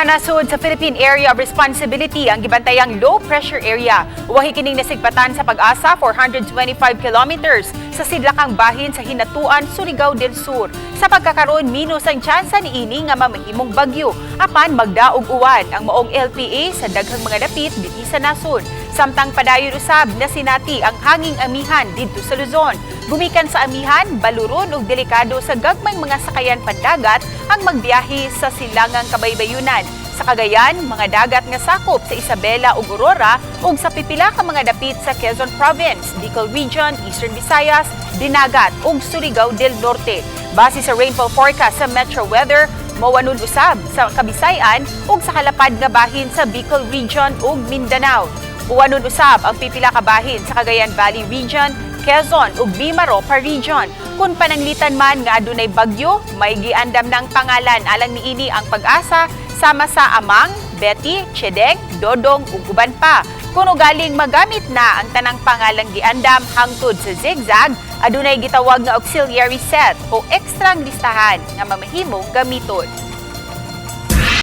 Sa nasod sa Philippine Area of Responsibility ang gibantayang low pressure area. Uwahi kining nasigpatan sa Pag-asa, 425 kilometers sa sidlakang bahin sa Hinatuan, Surigao del Sur. Sa pagkakaroon, minus ang tsansa niini nga mamahimong bagyo apan magdaog uwan ang maong LPA sa daghang mga dapit dinhi sa nasod. Samtang padayon usab na sinati ang hanging amihan didto sa Luzon. Gumikan sa amihan, baluron ug delikado sa gagmayng mga sakayan pandagat ang magbiyahe sa silangang kabaybayunan. Sa Cagayan, mga dagat nga sakop sa Isabela ug Aurora ug sa pipila ka mga dapit sa Quezon Province, Bicol Region, Eastern Visayas, Dinagat ug Surigao del Norte. Base sa rainfall forecast sa Metro Weather, mowanod usab sa Kabisayan ug sa kalapad nga bahin sa Bicol Region ug Mindanao. Uwanon usab ang pipila ka bahin sa Cagayan Valley Region, Quezon ug Mimaropa Region. Kung pananglitan man nga adunay bagyo, may giandam ng pangalan alang niini ang Pag-asa sama sa Amang, Betty, Chedeng, Dodong ug uban pa. Kung ugaling magamit na ang tanang pangalang giandam hangtod sa zigzag, adunay gitawag nga auxiliary set o ekstrang listahan nga mamahimong gamiton.